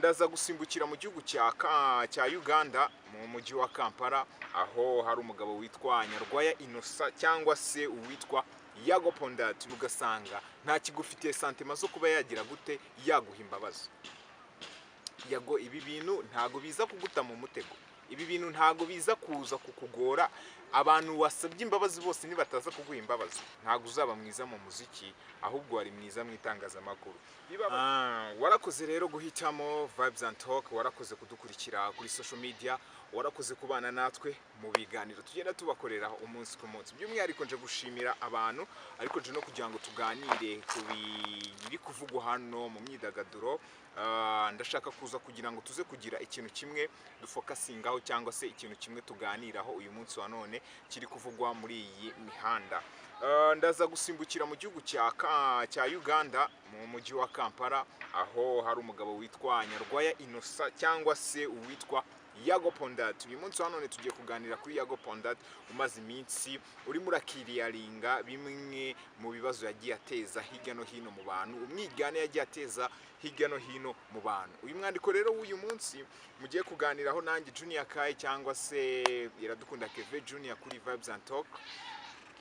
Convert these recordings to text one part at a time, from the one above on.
Ndaza gusimbukira mu gihugu cya Uganda, mu mujyi wa Kampala, aho hari umugabo witwa Nyarwaya Innocent cyangwa se uwitwa Yago Pon Dat. Ugasanga nta kigufitiye sentiments zo kuba yagira gute, yaguha imbabazi. Yago, ibi bintu ntago biza kuguta mu mutego, ibi bintu ntago biza kuza kukugora. Abantu wasabye imbabazi bose nibataza kuguha imbabazi, ntago uzaba mwiza mu muziki, ahubwo wari mwiza mu itangazamakuru. Warakoze rero guhitamo Vibes and Talk, warakoze kudukurikira kuri social media, warakoze kubana natwe mu biganiro tugenda tubakorera umunsi ku munsi. By'umwihariko nje gushimira abantu, ariko nje no kugira ngo tuganire ku biri kuvugwa hano mu myidagaduro. Ndashaka kuza kugira ngo tuze kugira ikintu kimwe dufocusingaho cyangwa se ikintu kimwe tuganiraho uyu munsi wa none kiri kuvugwa muri iyi mihanda. Ndaza gusimbukira mu gihugu cya Uganda, mu mujyi wa Kampala, aho hari umugabo witwa Nyarwaya Innocent cyangwa se uwitwa Yago Pon Dat. Uyu munsi wa none tugiye kuganira kuri Yago Pon Dat umaze iminsi urimo uraclearinga bimwe mu bibazo yagiye ateza hirya no hino mu bantu, umwigane yagiye ateza hirya no hino mu bantu. Uyu mwandiko rero w'uyu munsi mugiye kuganiraho nanjye Junior Kai cyangwa se Iradukunda Keve Junior kuri Vibes and Talk.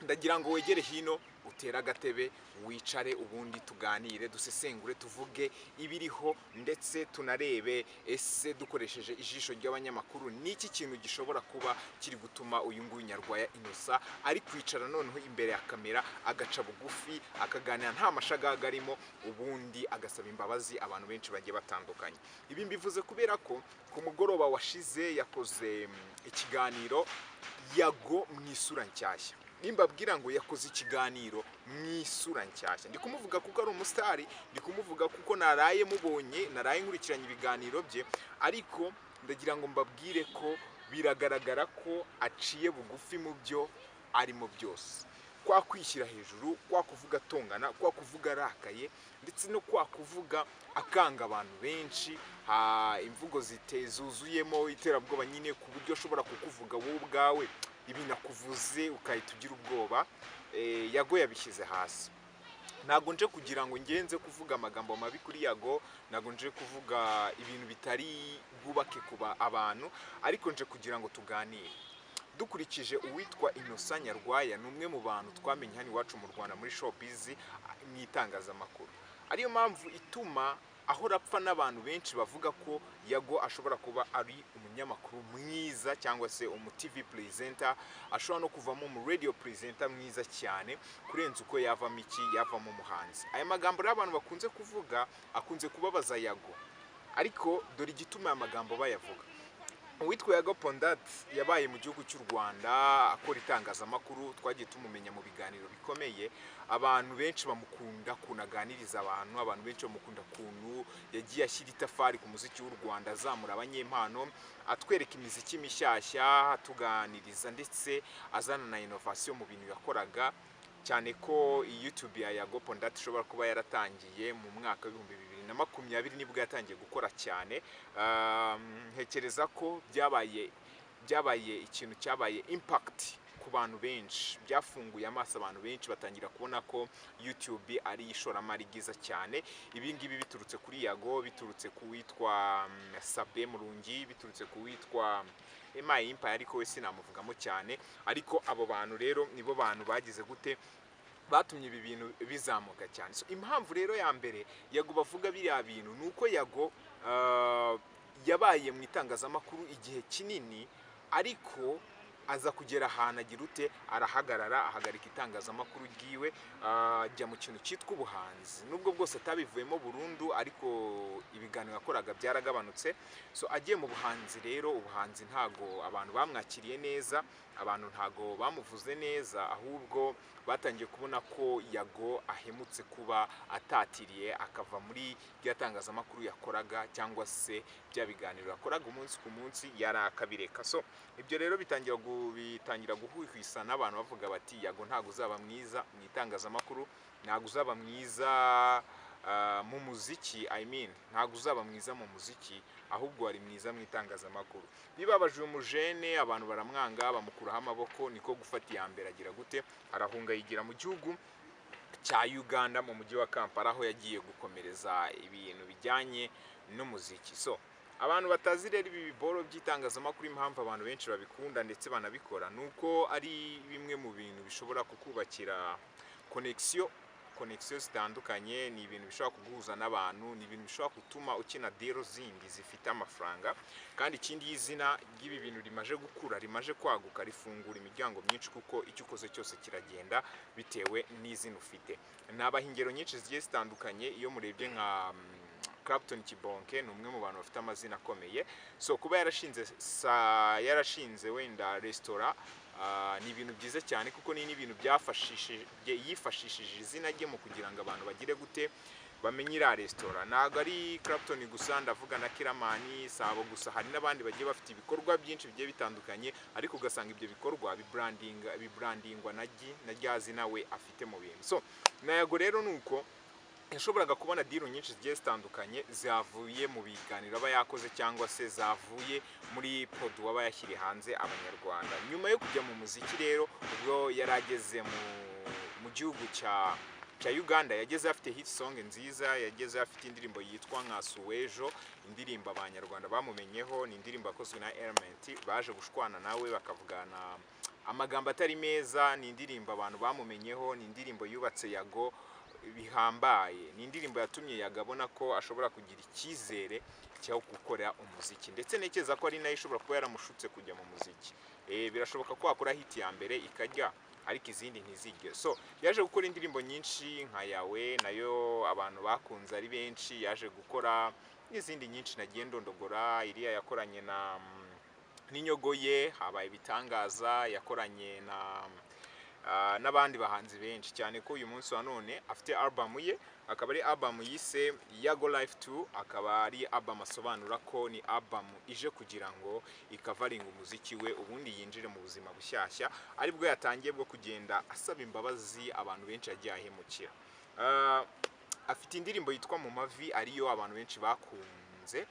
Ndagira ngo wegere hino, utere agatebe, wicare, ubundi tuganire, dusesengure, tuvuge ibiriho, ndetse tunarebe ese dukoresheje ijisho ry'abanyamakuru n'iki kintu gishobora kuba kiri gutuma uyu nguyu Nyarwaya Innocent ari kwicara noneho imbere ya kamera, agaca bugufi, akaganira nta mashagaga arimo, ubundi agasaba imbabazi abantu benshi bagiye batandukanye. Ibi mbivuze kubera ko ku mugoroba washize yakoze ikiganiro Yago mu isura nshyashya. Nimbabwira ngo yakoze ikiganiro mu isura nshyashya, ndi kumuvuga kuko ari umusitari, ndi kumuvuga kuko naraye mubonye, naraye nkurikiranye ibiganiro bye, ariko ndagira ngo mbabwire ko biragaragara ko aciye bugufi mu byo arimo byose. Kwa kwishyira hejuru, kwa kuvuga atongana, kwa kuvuga arakaye, ndetse no kwa kuvuga akanga abantu benshi, imvugo zuzuyemo iterabwoba nyine, ku buryo ashobora kukuvuga wowe ubwawe ibintu akuvuze ukahita ugira ubwoba. Yago yabishyize hasi. Ntabwo nje kugira ngo ngenze kuvuga amagambo mabi kuri Yago, ntabwo nje kuvuga ibintu bitari bwubake kuba abantu, ariko nje kugira ngo tuganire dukurikije uwitwa Innocent Nyarwaya. Ni umwe mu bantu twamenye hano iwacu mu Rwanda muri showbiz, mu itangazamakuru, ariyo mpamvu ituma ahora apfa n'abantu benshi bavuga ko Yago ashobora kuba ari umunyamakuru mwiza cyangwa se umu TV presenter, ashobora no kuvamo umu radio presenter mwiza cyane kurenza uko yavamo iki, yavamo umuhanzi. Aya magambo rero abantu bakunze kuvuga akunze kubabaza Yago, ariko dore igituma aya magambo bayavuga. Uwitwa Yago Pon Dat yabaye mu gihugu cy'u Rwanda akora itangazamakuru, twagiye tumumenya mu biganiro bikomeye. Abantu benshi bamukunda ukuntu aganiriza abantu, abantu benshi bamukunda ukuntu yagiye ashyira itafari ku muziki w'u Rwanda, azamura abanyempano, atwereka imiziki mishyashya, atuganiriza, ndetse azana na innovation mu bintu yakoraga, cyane ko iyi YouTube ya Yago Pon Dat ishobora kuba yaratangiye mu mwaka wa 2020, nibwo yatangiye gukora cyane. Ntekereza ko byabaye ikintu cyabaye impact ku bantu benshi, byafunguye amaso abantu benshi, batangira kubona ko YouTube ari ishoramari ryiza cyane. Ibi ngibi biturutse kuri Yago, biturutse ku witwa Sabe Murungi, biturutse ku witwa Emayi Empire, ariko we sinamuvugamo cyane. Ariko abo bantu rero nibo bantu bagize gute, batumye ibi bintu bizamuka cyane. So, impamvu rero ya mbere Yago bavuga biriya bintu ni uko Yago yabaye mu itangazamakuru igihe kinini, ariko aza kugera ahantu agira ute, arahagarara, ahagarika itangazamakuru ryiwe, ajya mu kintu cyitwa ubuhanzi, nubwo bwose atabivuyemo burundu, ariko ibiganiro yakoraga byaragabanutse. So agiye mu buhanzi rero, ubuhanzi ntago abantu bamwakiriye neza, abantu ntago bamuvuze neza, ahubwo batangiye kubona ko Yago ahemutse kuba atatiriye akava muri rya tangazamakuru yakoraga cyangwa se bya biganiro yakoraga umunsi ku munsi, yari akabireka. So ibyo rero bitangira guhwihwisa n'abantu bavuga bati: "Yago, ntabwo uzaba mwiza mu itangazamakuru, ntabwo uzaba mwiza mu muziki, I mean, ntabwo uzaba mwiza mu muziki, ahubwo wari mwiza mu itangazamakuru." Bibabaje uyu mujene, abantu baramwanga, bamukuraho amaboko, niko gufata iya mbere agira gute, arahunga, yigira mu gihugu cya Uganda, mu mujyi wa Kampala, aho yagiye gukomereza ibintu bijyanye n'umuziki. So abantu batazi rero ibi biboro by'itangazamakuru, impamvu abantu benshi babikunda ndetse banabikora, ni uko ari bimwe mu bintu bishobora kukubakira connexion zitandukanye. Ni ibintu bishobora kuguhuza n'abantu, ni ibintu bishobora gutuma ukina deal zindi zifite amafaranga. Kandi ikindi, iyo izina ry'ibi bintu rimaje gukura, rimaje kwaguka, rifungura imiryango myinshi, kuko icyo ukoze cyose kiragenda bitewe n'izina ufite. Nabaha ingero nyinshi zigiye zitandukanye. Iyo murebye nka Clapton Kibonke, ni umwe mu bantu bafite amazina akomeye. So kuba yarashinze wenda resitora, ni ibintu byiza cyane, kuko ni n'ibintu byafashishije, yifashishije izina rye mu kugira ngo abantu bagire gute, bamenye iriya resitora. Ntabwo ari Clapton gusa, ndavuga na Killaman, sabo gusa, hari n'abandi bagiye bafite ibikorwa byinshi bigiye bitandukanye, ariko ugasanga ibyo bikorwa bibrandingwa na rya zina we afite mu bintu. So na Yago rero ni uko yashoboraga kubona deal nyinshi zigiye zitandukanye zavuye mu biganiro aba yakoze cyangwa se zavuye muri produit aba yashyiriye hanze abanyarwanda. Nyuma yo kujya mu muziki rero, ubwo yari ageze mu gihugu cya Uganda, yageze afite hit song nziza, yageze afite indirimbo yitwa nka Suwejo, indirimbo abanyarwanda bamumenyeho. Ni indirimbo yakozwe na Element, baje gushwana nawe bakavugana amagambo atari meza. Ni indirimbo abantu bamumenyeho, ni indirimbo yubatse Yago bihambaye, ni indirimbo yatumye Yago abona ko ashobora kugira icyizere cyo gukora umuziki, ndetse ntekereza ko ari nayo ishobora kuba yaramushutse kujya mu muziki. Birashoboka ko wakora hit ya mbere ikajya, ariko izindi ntizijye. So yaje gukora indirimbo nyinshi nka Yawe, nayo abantu bakunze ari benshi. Yaje gukora n'izindi nyinshi nagiye ndondogora, iriya yakoranye na n'Inyogoye, habaye ibitangaza, yakoranye na n'abandi bahanzi benshi cyane, ko uyu munsi wa none afite album ye, akaba ari album yise Yago Life 2, akaba ari album asobanura ko ni album ije kugira ngo ikavaringa umuziki we, ubundi yinjire mu buzima bushyashya, aribwo yatangiye bwo kugenda asaba imbabazi abantu benshi yagiye ahemukira. Afite indirimbo yitwa Mu Mavi, ariyo abantu benshi bakunze.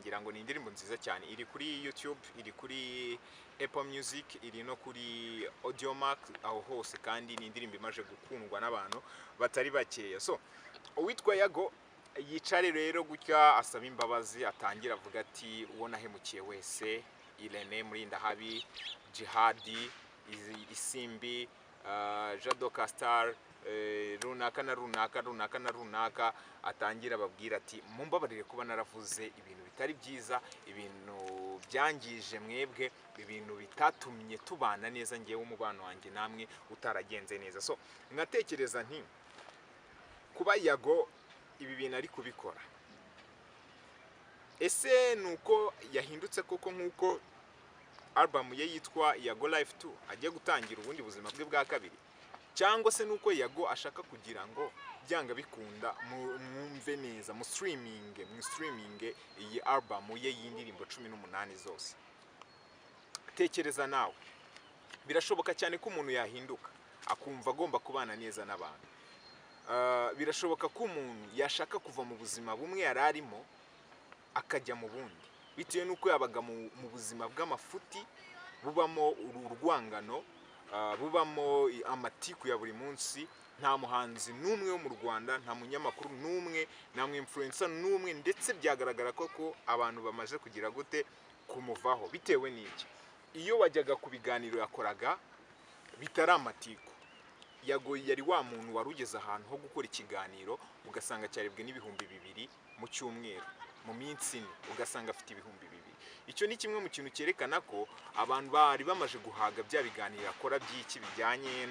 Ngira ngo ni indirimbo nziza cyane, iri kuri YouTube, iri kuri Apple Music, iri no kuri Audiomack, aho hose, kandi ni indirimbo imaze gukundwa n'abantu batari bakeya. So uwitwa Yago yicare rero gutya asaba imbabazi, atangira avuga ati: "Uwo nahemukiye wese, Irene Murindahabi, Jihadi, Isimbi, Jado Castar, runaka na runaka, runaka na runaka," atangira ababwira ati: "Mumbabarire kuba naravuze ibintu bitari byiza, ibintu byangije mwebwe, ibintu bitatumye tubana neza, ngewe umubano wanjye namwe utaragenze neza." So nkatekereza nti kuba Yago ibi bintu ari kubikora, ese ni uko yahindutse koko, nk'uko album ye yitwa Yago Life 2, agiye gutangira ubundi buzima bwe bwa kabiri, cyangwa se nuko Yago ashaka kugira ngo byanga bikunda mwumve neza, mu streaming iyi album ye y'indirimbo 18 zose? Tekereza nawe, birashoboka cyane ko umuntu yahinduka akumva agomba kubana neza n'abantu. Birashoboka ko umuntu yashaka kuva mu buzima bumwe yari arimo akajya mu bundi, bitewe n'uko yabaga mu buzima bw'amafuti, bubamo urwangano, bubamo amatiku ya buri munsi. Nta muhanzi n'umwe wo mu Rwanda, nta munyamakuru n'umwe, nta mu influencer n'umwe, ndetse byagaragara ko abantu bamaze kugira gute, kumuvaho. Bitewe n'iki? Iyo wajyaga ku biganiro yakoraga bitari amatiku, Yago yari wa muntu wari ugeze ahantu ho gukora ikiganiro ugasanga cyarebwe n'2000 mu cyumweru, mu minsi 4 ugasanga afite 2000. Icyo ni kimwe mu kintu cyerekana ko abantu bari bamaze guhaga bya biganiro akora by'iki, bijyanye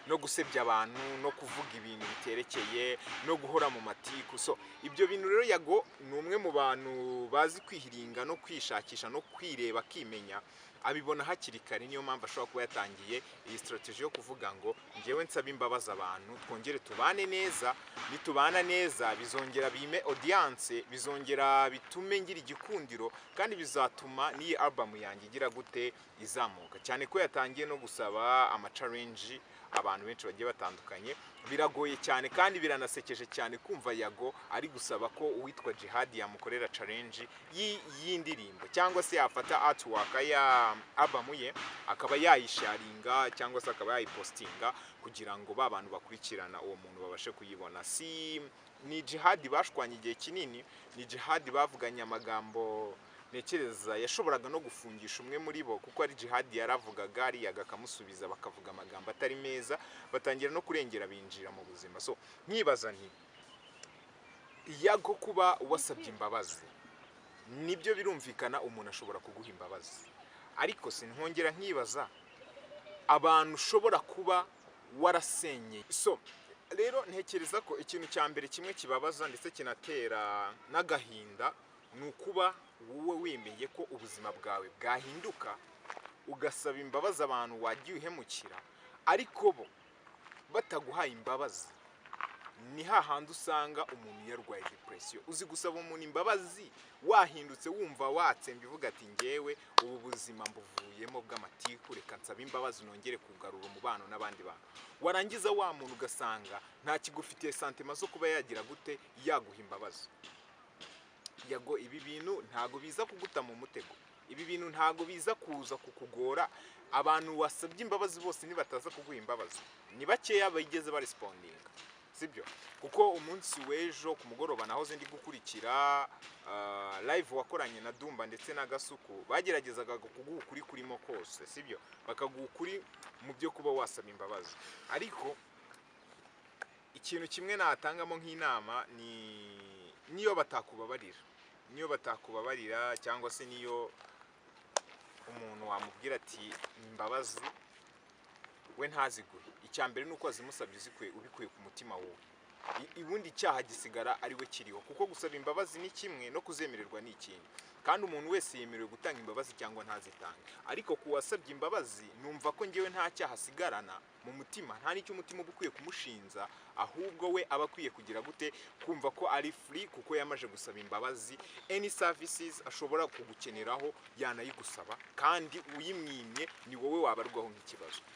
no gusebya abantu, no kuvuga ibintu biterekeye, no guhora mu matiku. So ibyo bintu rero, Yago ni umwe mu bantu bazi kwihiringa no kwishakisha no kwireba, akimenya, abibona hakiri kare. Niyo mpamvu ashobora kuba yatangiye iyi strategy yo kuvuga ngo: "Ngewe nsaba imbabazi abantu, twongere tubane neza. Nitubana neza bizongera bime audience, bizongera bitume ngira igikundiro, kandi bizatuma n'iyi album yanjye igira gute, izamuka cyane." Ko yatangiye no gusaba ama challenge. Abantu benshi bagiye batandukanye, biragoye cyane kandi biranasekeje cyane kumva Yago ari gusaba ko uwitwa Jihad yamukorera challenge y'indirimbo, cyangwa se yafata artwork ya album ye akaba yayisharinga, cyangwa se akaba yayipostinga kugira ngo ba bantu bakurikirana uwo muntu babashe kuyibona. Si ni Jihad bashwanye igihe kinini, ni Jihad bavuganye amagambo ntekereza yashoboraga no gufungisha umwe muri bo, kuko ari Jihad yaravugaga, ariyaga akamusubiza, bakavuga amagambo atari meza, batangira no kurengera binjira mu buzima. So nkibaza nti: Yago, kuba wasabye imbabazi nibyo, birumvikana, umuntu ashobora kuguha imbabazi, ariko sinkongera nkibaza abantu ushobora kuba warasenyeye. So rero ntekereza ko ikintu cya mbere kimwe kibabaza ndetse kinatera n'agahinda ni ukuba wowe wemeye ko ubuzima bwawe bwahinduka, ugasaba imbabazi abantu wagiye uhemukira, ariko bo bataguhaye imbabazi. Ni hahandi usanga umuntu yarwaye depression. Uzi gusaba umuntu imbabazi wahindutse, wumva watsembye, uvuga ati: "Ngewe ubu buzima mbuvuyemo bw'amatiku, reka nsabe imbabazi nongere kugarura umubano n'abandi bantu." Warangiza wa muntu ugasanga nta kigufitiye sentiment zo kuba yagira gute, yaguha imbabazi. Yago, ibi bintu ntago biza kuguta mu mutego, ibi bintu ntago biza kuza kukugora. Abantu wasabye imbabazi bose nibataza kuguha imbabazi, ni bakeya bigeze barespondinga, sibyo? Kuko umunsi w'ejo ku mugoroba nahoze ndi gukurikira live wakoranye na Dumba ndetse na Gasuku, bageragezaga kuguha ukuri kurimo kose, sibyo? Bakaguha ukuri mu byo kuba wasaba imbabazi. Ariko ikintu kimwe natangamo nk'inama ni niyo batakubabarira, cyangwa se niyo umuntu wamubwira ati imbabazi we ntaziguhe, icya mbere ni uko wazimusabye uzikuye, ubikuye ku mutima wowe. Ubundi icyaha gisigara ari we kiriho, kuko gusaba imbabazi ni kimwe no kuzemererwa ni ikindi, kandi umuntu wese yemerewe gutanga imbabazi cyangwa ntazitange. Ariko ku wasabye imbabazi, numva ko ngewe nta cyaha asigarana mu mutima, nta n'icyo umutima uba ukwiye kumushinza. Ahubwo we aba akwiye kugira gute? Kumva ko ari free, kuko yamaze gusaba imbabazi. Any services ashobora kugukeneraho yanayigusaba, kandi uyimwimye ni wowe wabarwaho nk'ikibazo.